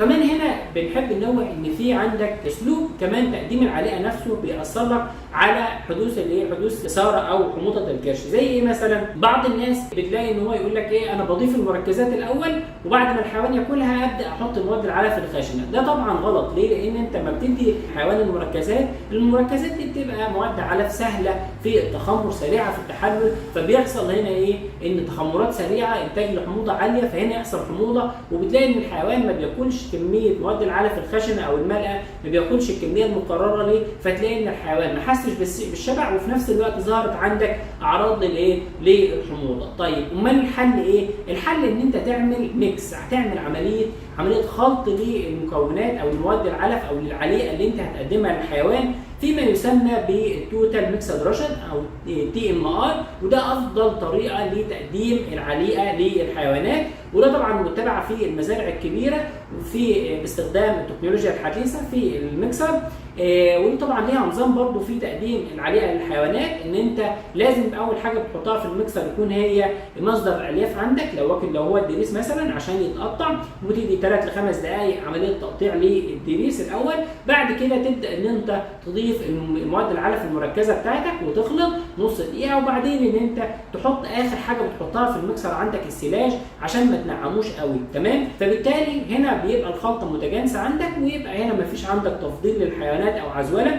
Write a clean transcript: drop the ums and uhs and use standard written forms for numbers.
كمان هنا بنحب ننوه ان في عندك اسلوب كمان تقديم العليقه نفسه بيأثر لك على حدوث الايه، حدوث اثاره او حموضه الكرش. زي ايه مثلا؟ بعض الناس بتلاقي ان هو يقول لك ايه، انا بضيف المركزات الاول وبعد ما الحيوان ياكلها ابدا احط مواد العلف الخشنة. ده طبعا غلط. ليه؟ لان انت ما بتدي حيوان المركزات، المركزات دي بتبقى مواد علف سهلة في التخمر، سريعة في التحلل، فبيحصل هنا ايه، ان تخمرات سريعة، انتاج لحموضه عالية، فهنا يحصل حموضه، وبتلاقي ان الحيوان ما بياكلش كمية مواد العلف الخشنة او المالئه، ما بياكلش الكمية المقررة ليه، فتلاقي ان الحيوان ما حسش بالشبع، وفي نفس الوقت ظهرت عندك اعراض للايه، للحموضه. طيب امال الحل ايه؟ الحل ان انت تعمل mix، هتعمل عملية خلط للمكونات او المواد العلف او للعليقه اللي انت هتقدمها للحيوان فيما يسمى بال total mixed ration او TMR، وده افضل طريقه لتقديم العليقه للحيوانات، وده طبعا متبع في المزارع الكبيرة وفي باستخدام التكنولوجيا الحديثة في الميكسر. ودي طبعا ليها نظام برضو في تقديم العليقه للحيوانات، ان انت لازم اول حاجة بتحطها في الميكسر يكون هي مصدر الالياف عندك، لو هو الدريس مثلا عشان يتقطع، وتدي 3 ل 5 دقائق عملية تقطيع للدريس الاول. بعد كده تبدا ان انت تضيف المواد العلف المركزة بتاعتك وتخلط نص دقيقة، وبعدين ان انت تحط اخر حاجة بتحطها في الميكسر عندك السيلاج عشان ما تنعموش قوي. تمام؟ فبالتالي هنا بيبقى الخلطة متجانسة عندك، ويبقى هنا مفيش عندك تفضيل للحيوانات او عزوله.